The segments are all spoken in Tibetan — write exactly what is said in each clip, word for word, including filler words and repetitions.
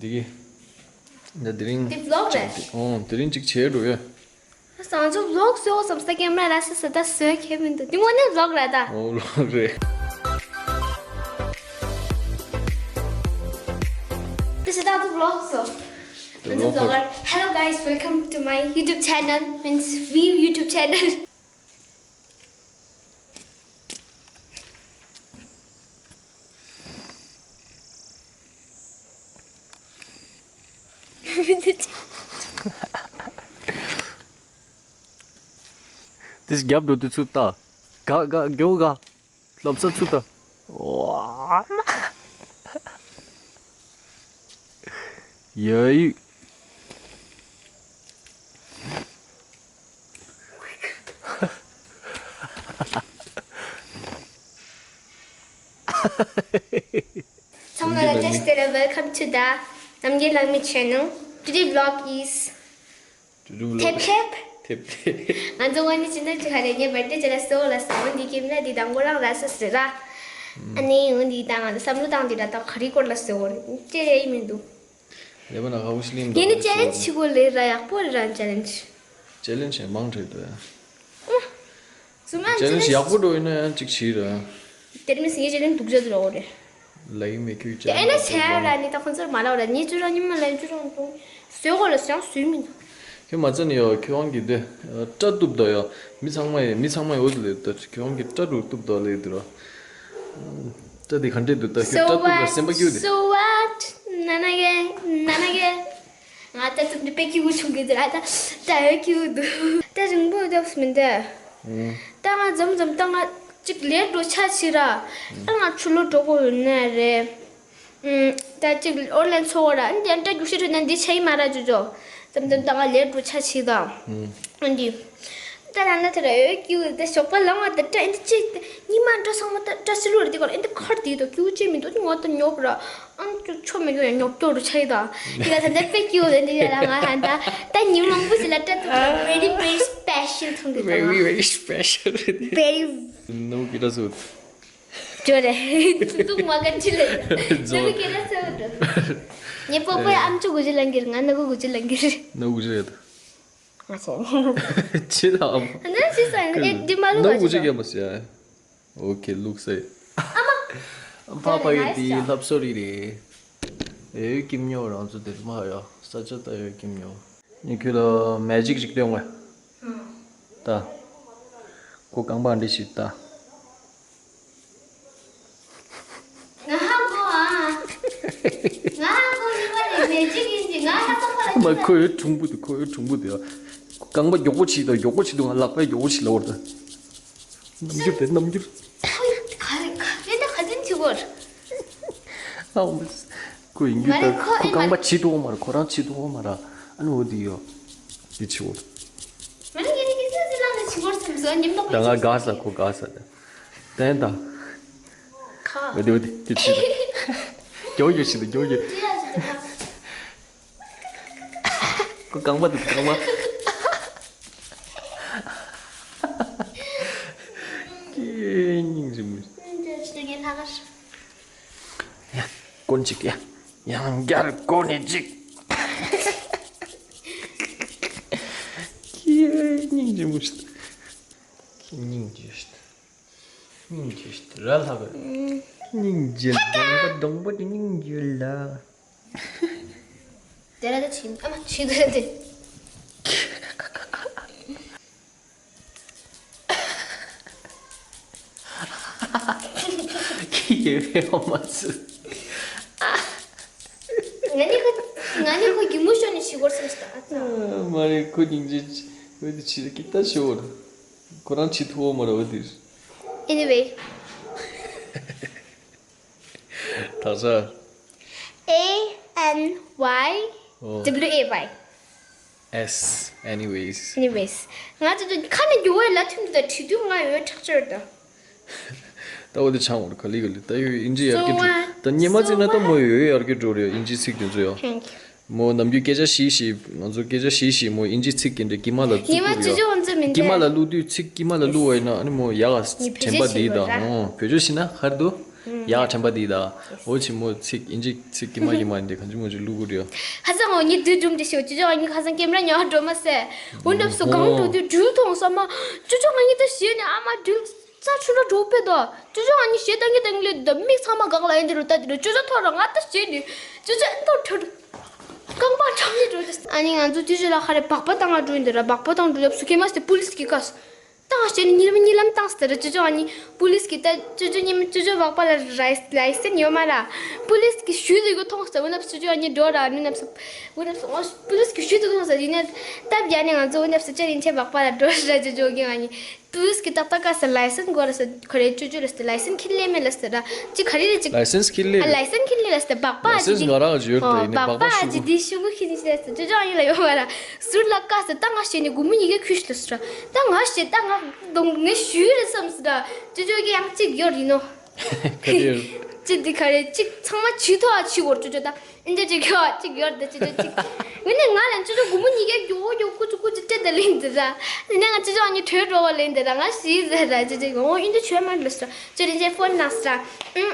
དེ་གི། ད་དེ་རིང་འདི་vlog་རེད། ཨོ་དེ་རིང་ཅིག་བྱས་འགྲོ་ཡ། ང་ཚོ་vlog་བཟོ་བསམ་ས་camera་ར་སི་སི་ད་བཟོས་ཁྱད་མི་འདུག་འདི་དངོས་གནས་vlog་རེད་ད། ཨོ་vlog་རེད། This is the vlog so. Hello guys, welcome to my YouTube channel, means view YouTube channel. དེ་རྒྱབ་འགྲོ་དུས་ཚུར་ལྟ། ག་ག་མགྱོགས་ག་ལྷབ་ས་ཚུར་ལྟ། ཝ། ཡ་ཡི། ཚང་མ་ལ་བཀྲ་ཤིས་བདེ་ལེགས། Welcome to the Namgay Langmi channel. Today vlog is ཐེབ་ཐེབ། ཐེབ་ཐེབ། ང་ཚོ་ཝན་ནི་ཅི་འདྲ་ཅི་ཧ་རེ་ངའི་བར་ཐི་ཌེ་ཅི་ལ་སོ་ལ་སོ་འོན་འདི་ཀེམ་ར་འདི་དང་པོ་རང་ར་སོ་སི་ར། ཨ་ནི་འོན་འདི་དང་ང་ཚོ་བསམ་བློ་བཏང་འདི་ར་དང་ག་རི་སྐོར་ལ་སོ་འོན་ཅི་རེ་ཡི་མི་འདུག་ལེ་བ་ན་ཧ་བུ་ཤི་ལིམ་ངས་ནི་ཅེ་ལེན་ཇི་ཆི་གོ་ལེ་ར་ཡག་པོ་རེད་ར་ཅེ་ལེན་ཇི། ཅེ་ལེན་ཇི་མང་དྲགས་འདུག་ཨ། སུ་མ་ཅེ་ལེན་ཇི་ཡག་པོ་འགྲོ་ཡིན་ན་ཡང་ཅིག་བྱིས་ར། དེར་མི་སི་ངས་ཅེ་ལེན་ཇི་སྡུག་ཅག་འགྲོ་རེད། ལ་ཡིན་མེད་ཁྱོད་ཅེ་ལེན་ཇི་ཨེ་ན་ཆེ་ར་ནི་ད་ཁོང་ཚོར་མ་ལབ་ར་ནི་ཅུ་རང་ཉི་མ་ལ་ཅུ་རང་ཏུ་སོས་གོ་ལ་སང་སུས་མི་འདུག་ཁྱོད་མ་ཚད་ནི་ཡོ་ཁྱོད་རང་གི་དེ་སྐྲ་གཏུབ་ད་ཡོ། མི་ཚང་མ་ཡི་མི་ཚང་མ་ཡི་འོ་དེ་ལས་ད་ཁྱོད་རང་གི་སྐྲ་རུ་གཏུབ་ད་ལས་དེ་ར། སྐྲ་དེ་ག་འདྲས་འདུག་ད་ཁྱོད་སྐྲ་གཏུབ་ད་སེམས་པ་སྐྱིད་དེ། So what? ན་ན་གེ་ན་ན་གེ། ང་ད་ཙུམ་དེ་པེ་ཀི་འུ་ཆུང་གི་དེ་ར་ད་ད་ཡོད་ཀི་འུ་འདུག་ད་རིང་པོ་འདུག་མི་འདུག་ད་ང་འཛོམས་འཛོམས་ད་ང་གཅིག་ལས་འགྲོ་ཆ་ཆི་ར། ད་ང་ཆུ་ལོ་འགྲོ་གོ་ཡོད་ན་རེད། ད་གཅིག་ཨོར་ལན་ཚོ་བ་ར་འདི་ཡང་འདྲ་རྒྱུག་ཤི་རེད་ན་འདི་ཆ་ཡི་མ་ར་ཇོ་ཇོ། ཙམ་ཙམ་ད་ང་ལས་འགྲོ་ཆ་ཆི་དང་། འདི། ད་ད་ན་དེ་ར་ཡོད་ཀྱི་ཡོད་ད་ཞོགས་པ་ལངས་བ་ད་སྐྲ་འདི་གཅིག་ད་ཉི་མ་འགྲོ་སོང་བ་ད་སྐྲ་སི་ལུ་ར་འདི་གོ་ར་འདི་ཁར་འདི་དོ་ཀྱུ་ཅེ་མི་འདུག་ངོ་ད་ཉོབ་ར། ཨང་ཅོ་ཆོ་མི་འདུག་ཡང་ཉོབ་ཀྱོ་རུ་ཆ་ཡི་དང་། འདི་ག་ད་ད་པེ་ཀྱི་ཡོད་ད་འདི་ཡ་ར་ང་ཧ་ད་ད་ཉི་མ་མང་པོ་ཞིག་ལ་སྐྲ་ཐུག་very very special མཐོང་གི་ད། Very very special. Very. ནོ་གི་ད་སུ། ཇོ་རེ། ཚུ་ཏུག་མ་ག་ཅི་ལེ། ཇོ་རེ། ནུ་གེ་ར་སེ་བ་དུ། ཉེ་པོ་པོ་ཨམ་ཅོ་གུ་ཅི་ལང་གིར་ང་ནུ་གུ་གུ་ཅི་ལང་གིར། ནུ་གུ་ཅི་རེད། ང་ཚོ། ཅི་ལ་ཨམ། ན་ཅི་སང་ཨེ་དི་མ་ལུ་ནུ་གུ་ཅི་ག་མ་སི་ཡ། ཨོ་ཁེ་ལུག་སེ། ཨ་མ། ཨམ་ཕ་ཕ་གི་དི་ལྷབ་སོ་རི་རེད། ཨེ་ཀིམ་ཉོ་རང་ཚོ་དེ་མ་ཡ་ས་ཆ་ད་ཡ་ཀིམ་ཉོ། ཉི་ཁྱོད་ལ་མེ་ཇིག་ཅིག་སྟོན་དགོས། ད། ཁོ་རྐང་པ་འདི་ཞིག་ད། ང་ཧ་གོ་ཨ། ང་ཧ་གོ་ནི་པ་རེད་མེ་ཇིག་ཡིན་ཏེ་ང་ཧ་གོ་པ་རེད། མ་ཁོའི་གྲུང་པོ་དེ་ཁོའི་གྲུང་པོ་དེ་ཨ། རྐང་པ་མགྱོགས་པོ་བྱེད་དང་མགྱོགས་པོ་བྱེད་དང་ང་ལག་པས་མགྱོགས་པོ་བྱེད་ལ་བར་ད། རྣམ་འགྱུར་དེ་རྣམ་འགྱུར། ཁོ་ག་རེ་ག་རེ་ད་ག་དེ་འཐུས་གོ། ཨ་འོ། ཁོ་ཡིན་རྒྱུ་ད་ཁོ་རྐང་པ་བྱེད་ཐུབ་མ་རེད་ཁོ་རང་བྱེད་ཐུབ་མ་རེད། ཨ་ནི་འོ་དེ་ཡོ། དེ་ཆེ་བོ། ད་ང་དགའ་ས་ཁོ་དགའ་ས་དེ། དེན་ད། ཁ། འོ་དེ་འོ་དེ་དེ་ཆེ་ད། མགྱོགས་མགྱོགས་བྱེད་ད་མགྱོགས་མགྱོགས། ཁོ་རྐང་པ་དེ་རྐང་པ། ཁྱེད་སྙིང་རྗེ་མོ། ཡ། སྐོར་གཅིག་ཡ། ཡང་བསྐྱར་སྐོར་ནས་གཅིག་ཁྱེད་སྙིང་རྗེ་མོ་ཞིག་ཁྱེད་སྙིང་རྗེ་ཞིག་སྙིང་རྗེ་ཞིག་ར་ལྷག་གི་སྙིང་རྗེ་ལ་སྡོང་པོ་སྡོང་པོ་དེ་སྙིང་རྗེ་ལ། དེ་ར་ད་ཕྱིན་ཨ་མ་ཕྱིན་དེ་ར་དེ། ཁྱི་ཡོད་པའི་འོ་མ་ཚུ། ང་ནི་ཁོ་ང་ནི་ཁོ་གི་མུ་ཤོ་ནི་ཤི་གོར་སེམས་ཤི་ད་ཨ་ཙ། མ་རེད་ཁོ་སྙིང་རྗེ་འོ་དེ་ཕྱི་ལ་ཀི་ཏ་ཤི་བོར། ཁོ་རང་ཕྱི་ཐུ་བོ་མ་ར་འོ་དེ། Anyway. ད་ས། A N Y ཨོ། W A Y. S anyways. Anyways. ང་ཚོ་ཁ་ནས་རྒྱུ་བས་ལ་ཐུན་དུ་ད་ཁྲི་དུས་ང་ཡོད་ཁྲག་ཆར་ད། ད་འོ་དེ་ཆང་འོར་ག་ལི་ག་ལི་ད་ཡོད་ཨིན་ཇི་ཡར་གི་འགྲོ། ད་ཉི་མ་ཚིག་ན་ད་མོ་ཡོད་ཡར་གི་འགྲོ་རེད་ཨིན་ཇི་ཚིག་དེ་ཚོ་ཡོད། Thank you. མོ་ནམ་རྒྱུན་སྐད་ཆ་ཞིག་ཞིག་ང་ཚོ་སྐད་ཆ་ཞིག་ཞིག་མོ་ཨིན་ཇི་ཚིག་དེ་འདྲ་ཀི་མ་ལ་ཉི་མ་ཐུག་ཅོ་ཅོ་འོ་ཙམ་མིན་ཀི་མ་ལ་བླུག་དུས་ཚིག་ཀི་མ་ལ་བླུག་བ་ཡིན་ན་ཨ་ནི་མོ་ཡག་ག་ཉི་བོད་དྲན་པ་ཆ་འདི་ཞིག་ད་ཡོད་ར། ཨོ་བོད་ཆ་ཞིག་ན་ཧར་དུ། ཡག་དྲན་པ་འདི་ད། འོ་ཆི་མོ་ཚིག་ཨིན་ཇི་ཚིག་ཀྱི་མ་ཀྱི་མ་འདི་གང་ཅི་མོ་ཅི་ལུ་གུ་རེད། ཧ་ས་ངོ་ཉི་དུས་སྒྲུང་འདི་ཤོ་ཅི་ཅོ་ཨ་ཉི་ཁ་སང་ཀེམ་ར་ཉོ་འགྲོ་མ་སེ། འོ་འདབ་སུ་གང་འགྲོ་དུས་སྒྲུང་ཐོང་ས་མ། ཅོ་ཅོ་ང་ཉི་ད་ཞེ་ནི་ཨ་མ་སྒྲུང་རྩ་ཆུ་ར་འགྲོ་པེ་ད། ཅོ་ཅོ་ཨ་ཉི་ཞེ་ད་ངི་ད་ངི་ལེ་ད་མིག་ཚང་མ་གང་ལ་ཡིན་དེ་རུ་ད་དེ་རུ་ཅོ་ཅོ་ཐོ་ར་ང་ད་ཞེ་ནི། ཅོ་ཅོ་ཨན་ཐོ་ཁྲ་རུ། རྐང་པ་ཁྲམ་ནི་འགྲོ་དེ། ཨ་ཉི་ང་ཚོ་དུས་ཅོ་ལ་ཁ་རེ་བག་པ་བཏང་ང་འགྲོ་ཡིན་དེ་ར་བག་པ་བཏང་འགྲོ་ཡབ་སུ་ཁེ་མ་སྟེ་པུ་ལིས་ཀྱི་ཀ་སུ། ད་ང་ཞེ་ནི་ཉི་ལམ་ཉི་ལམ་བཏང་སྟེ་ར་ཅོ་ཅོ་ཨ་ཉི་པུ་ལིས་ཀྱི་ད་ཅོ་ཅོ་ཉི་མ་ཅོ་ཅོ་བག་པ་ལ་རའི་ལའི་སན་ཡོད་མ་ར། པུ་ལིས་ཀྱི་ཞུ་དུ་གོ་མཐོང་སྟེ་འུ་ནབ་སུ་ཅོ་ཨ་ཉི་འགྲོ་ར་ནུ་ནབ་སུ། འུ་ནབ་སུ་པུ་ལིས་ཀྱི་ཞུ་དུ་གོ་མཐོང་སྟེ་ཡིན་ན་སྟབས་ཡ་ནི་ང་ཚོ་འུ་ནབ་སུ་ཅོ་རིན་ཆེ་བག་པ་ལ་འགྲོ་ར་ཅོ་ཅོ་གི་ཨ་ཉི། པུ་ལིས་ཀྱི་ཏག་ཏག་ཀ་ས་ལའི་སན་གོ་ར་ས་ཁོ་རེ་ཅོ་ཅོ་ར་ས་ལའི་སན་ཁི་ལེ་མེ་ལ་ས་ར་ཅི་ག་རེ་རེ་ཅི། ལའི་སན་ཁི་ལེ། ཨ་ལའི་སན་ཁི་ལེ་ལ་ས་བག་པ་ཨ་ཅི་དི། ང་རང་ཅི་ཡོད་ཨོ་དེ་ནི་བག་པ་ཨ་ཅི་དི་ཤུ་གུ་ཁི་ནི་ཤི་ལ་ས་ཅོ་ཅོ་ཨ་ཉི་ལ་ཡོད་མ་ར། ཟུར་ལ་ཀ་ས་ད་ང་ཞེ་ནི་གུ་མུ་ཉི་གེ་ཁུ་ཤི་ལ་ས་ར། ད་ང་ཞེ་ད་ང་གདོང་ངེ་ཞུ་རེ་སམ་ས་ར་ཅོ་ཅོ་གི་ཡང་ཅིག་ཡོད་རི་ནོ། ཁ་དེར། ཅི་དི་ག་རེ་ཅིག་ཚང་མ་ཇི་ཐོ་ཨ་ཇི་གོ་ར་ཅོ་ཅོ་ད། ཨིན་ཏེ་ཅིག་ཡོད་ཅིག་ཡོད་དེ་ཅི་ཅོ་ཅིག་ངི་ནི་ང་ལ་ཅོ་ཅོ་གུ་མུ་ཉི་གེ་གྱོ་གྱོ་ཀུ་ཅུ་ཀུ་ཅུ་ཏེ་དེ་ལིན་དེ་ར། ནི་ནི་ང་ཅོ་ཅོ་ཨ་ཉི་ཁྲོས་འགྲོ་བ་ལིན་དེ་ར་ང་ཤི་ཟེར་ར་ཅི་ཅིག་འོ་ཨིན་ཏེ་ཆོས་མ་ལ་ས་ཅོ་རིན་ཆེ་ཕོན་ནང་ས་ར། ཨུམ།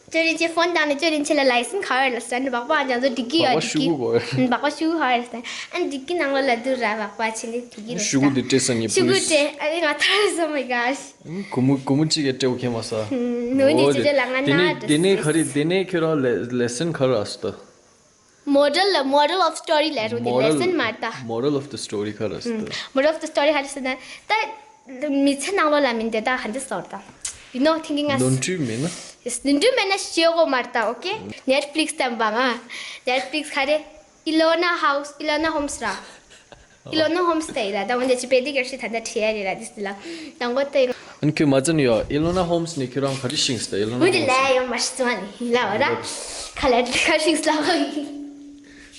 ཅོ་རིན་ཆེ་ཕོན་དང་ནི་ཅོ་རིན་ཆེ་ལ་ལའི་སན་ག་བར་ལ་ས་ནི་བག་པ་ཨ་ཅང་ཚོ་འགྲིག་གི་ཡོད་འགྲིག་གི་ཨུམ་བག་པ་ཤུ་གུ་ག་བར་ལ་ས་ཨ་འགྲིག་གི་ནང་ལོ་ལ་དུ་ར་བག་པ་ཆེ་ནི་འགྲིག་གི་ར་ཤུ་གུ་དེ་སྤྲད་ས་ངེ་ཤུ་གུ་པུ་ལིས་སྤྲད་ཨ་ནི་ང་ཐར་སོ་མའི་ག་ཤི། གུ་མུ་གུ་མུ་གཅིག་གིས་སྤྲེའུ་ཁེན་མ་ས། ནོ་འོ་ནི་ཅི་ཅི་ལ་ང་དེ་ནས་ན་དེ་ནས་ག་རེ་དེ་ནས་ཁྱོད་རང་ལེ་ལེ་སན་ག་རེ་ཨ་སྟ། Moral ལ་moral of story ལ་རུ་དེ་ལེ་སན་མ་ད། Moral of the story ག་རེ་ཨ་སྟ། Moral of the story ཧ་རི་སི་ན་ད་མི་ཚེ་ནང་ལོ་ལ་མིན་དེ་ད་ཧ་འདི་སོར་ད། You know thinking us ནོར་འཁྲུལ་མེད་ན། ནོར་འཁྲུལ་མེད་ན་ཤེས་གོ་མ་ད། Okay Netflix དམ་པ་ང་། Netflix ག་རེ། Enola House Enola Holmes ར། Enola Holmes ད་ཡི་ལ་ད་འོན་ཏེ་ཅི་པེ་དི་གེར་ཤི་ད་ད་ཁྲི་ཡ་རི་ལ་དིས་ལ་དང་གོ་ཏེ། ཨན་ཁྱོད་མ་ཙན་ཡོ་Enola Holmes ནི་ཁྱོད་རང་ག་རེ་ཤིང་སྟེ་Enola Holmes འོན་ཏེ་ལ་ཡོང་མ་ཤི་ཙོ་ནི་ལ་བ་ར། ག་ལ་ག་ཤིང་ལ་བ་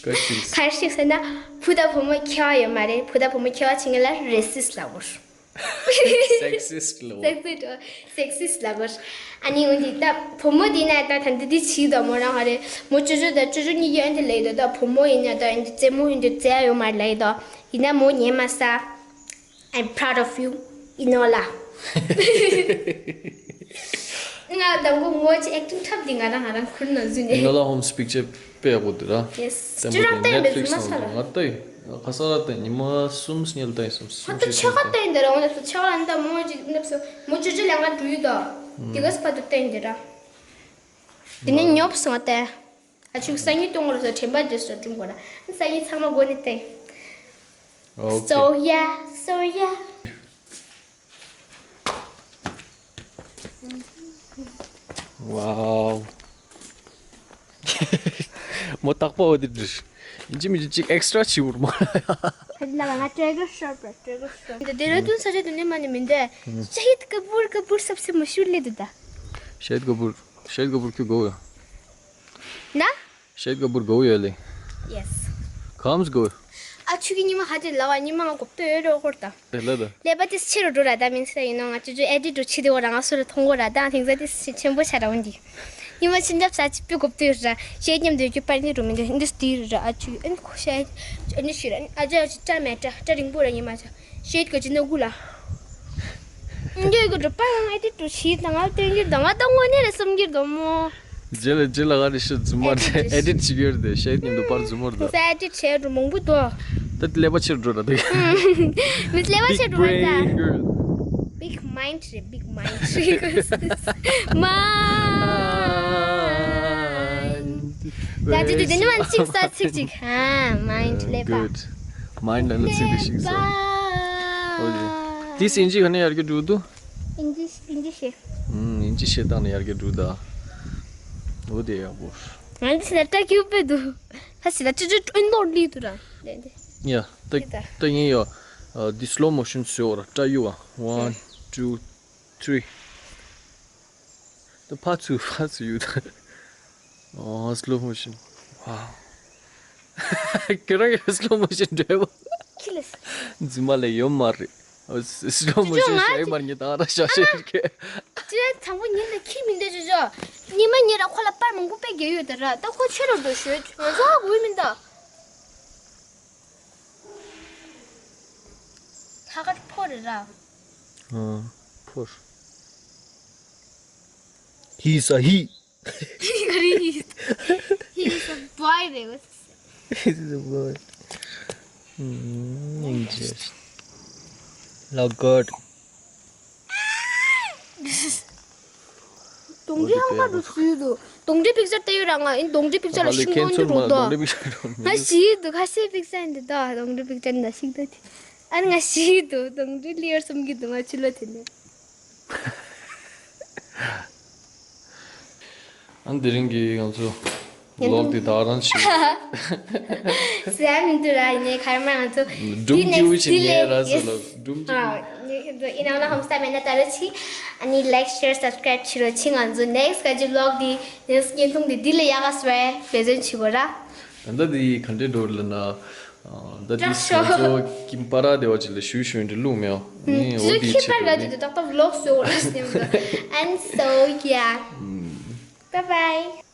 ག་ཤིང་ག་ཤིང་ཟེར་ན་བུ་ད་བུ་མོ་ཁྱེ་བ་ཡོད་མ་རེད། བུ་ད་བུ་མོ་ཁྱེ་བ་ཆི་ངེ་ལ་racist ལ་བོར། Sexist ལ་བོར། Sexist sexist ལ་བོར། ཨ་ནི་འོན་ཏེ་ད་བུ་མོ་དེ་ན་ད་ད་འདི་དེ་ཆི་ད་མོ་རང་ཧ་རེ་མོ་ཅོ་ཅོ་ད་ཅོ་ཅོ་གཉིས་ཀྱི་ཨན་དེ་ལེ་ད་ད་བུ་མོ་ཡིན་ན་ད་ཨན་དེ་རྩེད་མོ་ཡིན་དེ་རྩེ་ཡ་ཡོད་མ་རེད་ལེ་ད། ཡིན་ན་མོ་ཉན་མ་ས། I'm proud of you, Enola. ང་དང་པོ་ངོ་ཅི་acting འཁྲབ་དེ་ང་རང་ང་རང་ཁུར་ན་བཟོས་ནས། Enola Holmes picture དཔེ་ཡག་པོ་འདུག་ར། Yes. བཙན་པོ་ཅི་རང་དེ་བལྟས་འདུག་Netflix ཚང་མ་ཚར་ལ། ང་ལྟ་ཡི། ཁ་སང་ར་ལྟ་ཡི། ཉི་མ་གསུམ་སྔོན་ལ་ལྟ་ཡི་གསུམ་གསུམ་ང་ད་ཕྱེད་ཀ་ལྟ་ཡི་འདི་ར་འོང་ལབ་སོ་ཕྱེད་ཀ་ལ་འདི་མོ་ཅིག་ལབ་སོ་མོ་ཅོ་ཅོ་ལ་ང་འགྲོ་ཡི་དོ། དེ་ག་སྤ་དུ་ལྟ་ཡི་འདི་ར། དེ་ནས་ཉོབ་སོང་ང་ལྟ་ཡི། ཨ་ཆུ་སང་ཉིན་གཏོང་བར་སོ་དྲན་པ་རྗེས་སུ་སྒྲུང་གོ་ར། སང་ཉིན་ཚང་མ་སྒོ་ནས་ལྟ་ཡི། Okay. So yeah, so yeah. Wow. མོ་རྟག་པ་འོ་དེ་འདྲ། ཡིན་གཅིག་མིན་གཅིག་extra བྱེད་འུར་མ། ཁ་ཅིག་ལ་ང་སྤྲད་གི་ཤོར་པ་སྤྲད་གི་ཤོར། འདི་ལྡེ་ར་ལྡུན་ས་ཆ་དུ་ནས་མ་ནས་མི་འདུག་ཤ་ཧིད་ཀ་པུར་ཀ་པུར་སབ་སེ་མ་ཤུར་ལེ་འདུག་ད། ཤ་ཧིད་ཀ་པུར་ཤ་ཧིད་ཀ་པུར་ཁྱོད་དགོས་ཡོད། ན། ཤ་ཧིད་ཀ་པུར་དགོས་ཡོད་ལེ། Yes. གམ་དགོས། ཨ་ཆུ་གི་ཉི་མ་ཧ་ཅིག་ལ་བ་ཉི་མ་ང་གོ་ལྟོས་རོ་ཧོར་ད། དེ་ལ་ད། ཀླད་པ་དེ་ཆེ་རུ་འགྲོ་ར་ད་མིན་སྲིད་ཡིན་ནོ་ང་ཅོ་ཅོ་edit རུ་ཆེ་དེ་འོ་ར་ང་སོ་རུ་མཐོང་གོ་ར་ད་དེང་སང་དེ་ཆེན་པོ་ཆ་ར་འོན་ཏེ། ཉི་མ་ཕྱི་འཇབ་ས་ཅི་པི་གོ་ལྟོས་ར་ཤེད་ཉམས་དོད་ཀྱི་པར་ནི་རུ་མི་འདུག་འདི་སྟི་རུ་ར་ཨ་ཆུ་ཨན་ཁོ་ཤ་ཨན་ནི་ཤི་ར་ཨ་ཅག་ཅི་ཏྲ་མེ་ཏྲ་ཏྲ་རིང་པོ་ར་ཉི་མ་ཆ་ཤེད་ག་ཅི་ནོ་གུ་ལ། འདི་གི་འགྲོ་པ་ང་edit རུ་ཆེ་ད་ང་སྟོན་གྱི་ད་ང་ད་དངོས་གནས་རེ་བསམ་གྱི་འདུག་མོ། རྗེས་ལ་རྗེས་ལ་ག་རེ་ཤི་རྫུན་མ་edit རེད་edit བྱེད་ཀྱི་ཡོད་རེད་དེ་ཤེད་ཉིན་དུ་པར་རྫུན་མ་རེད་ད། ས་edit བྱས་འགྲོ་མང་པོ་འདུག་ད་ཀླད་པ་ཆེར་འགྲོ་ར་དེ། མི་ཀླད་པ་ཆེར་འགྲོ་ར་ད། Big brain girl. Big mind རེད་big mind རེད། མ། ད་ཅི་དེ་དེ་ནི་མ་གཅིག་ས་ཚིག་གཅིག་ཧ་mind ཀླད་པ། Good. Mind ལ་ནི་ཚིག་དེ་ཤིག་ས། འོ་ཡ། དེ་སིན་ཇི་ག་ནས་ཡར་གི་འགྲོ་འདུག་ཨིན་ཇི་ཨིན་ཇི་ཤེས། ཨུམ། ཨིན་ཇི་ཤེས་སྟངས་ནས་ཡར་རྒྱས་འགྲོ་ད། འོ་དེ་ཡག་པོ། ང་འདི་སི་ལ་སྐྲ་སྐྱུག་པོ་འདུག་ཧ་སི་ལ་ཅི་ཅི་ཨིན་ནོར་ལི་འདུག་ར། ལན་དེ། ཡ། ད་ད་ཡིན་ཡ། འདི་slow motion བཟོས་བར་སྐྲ་གཡུག་ཨ། One, two, three. ད་ཕར་ཚུར་ཕར་ཚུར་གཡུག་ད། ཨོ་slow motion. Wow. ཁྱོད་རང་གི་slow motion འདྲ་པོ། ཁྱི་ལས། རྫུན་མ་ལས་ཡོད་མ་རེད། ཨོ་slow motion ང་ཤ་ཡི་མར་ཉི་དང་ར་ཤ་ཤེ་ཨ་མ། ཁེ། ཅི་ཡ་དང་པོ་ཉིན་ལ་ཁྱི་མི་འདོད་ཅོ་ཅོ། ཉི་མ་ཉི་ར་ཁོ་ལ་པར་མང་པོ་དཔེ་རྒྱག་ཡོད་ད་ར། ད་ཁོ་ཆེ་རུ་འགྲོ་ཞོད་ང་ཚོ་ཧ་གོ་མི་འདུག་ལྷག་དཀར་ཕོ་རེད་ར། ཨ་ཕོ། He's a he. He is a boy, they was. He's a boy. Mm, interesting. Look good. གདོང་འདྲེ་ཧང་པ་འདུག་སུས་འདུག་གདོང་འདྲེ་པིག་ཅར་ལྟ་ཡོད་ར། ང་ཨིན་གདོང་འདྲེ་པིག་ཅར་ལ་ཤིང་སྡོང་འདི་རུ་དོ། ང་ཤི་འདུག་ཁ་ཤས་པིག་ཅར་འདི་དོ། གདོང་འདྲེ་པིག་ཅར་འདི་ཤིག་ད་དེ། ཨ་ནི་ང་ཤི་འདུག་གདོང་འདྲེ་ལི་ཡར་གསུམ་གྱི་འདུག་ང་ཆུ་ལ་དེ་ནས། ཨ་ནི་དེ་རིང་གི་ང་ཚོ་ལོག་དེ་ད་རང་ཞིག་སེམས་འདུག་ར། ཡིན་ནའི་ཁར་མ་ང་ཚོ་སྒྲུང་སྐྱིད་པོ་ཞིག་ཉན་ར་ཟེར་ལ། སྒྲུང་སྐྱིད་པོ། ཨིན་ན་ཧམ་སྟ་མེད་ན་ད་ར་ཆི། ཨ་ནི་like share subscribe བྱེད་རོགས་བྱེད། ང་ཚོ་next ག་ཅི་vlog དེ་next བརྙན་ཐུང་དེ་འདི་ལས་ཡག་ག་སོ་བའི་འབད་བརྩོན་བྱེད་དགོས་ར། ད་ལྟ་དེ་ག་འདྲས་འགྲོ་ལ་ན། ད་དེ་ང་ཚོ་ཀིམ་པ་ར་དེ་བ་ཅིག་ལ་ཞུ་ཞུ་འདྲ་བླུག་མེད་ཨ། ནི་འོ་དེ་ཁྱི་ཆེད་པར་དུ་ར་ནི། ཅི་དུ་ཏག་ཏག་vlog བཟོ་ར་སེམས་དུ། And so yeah, bye bye.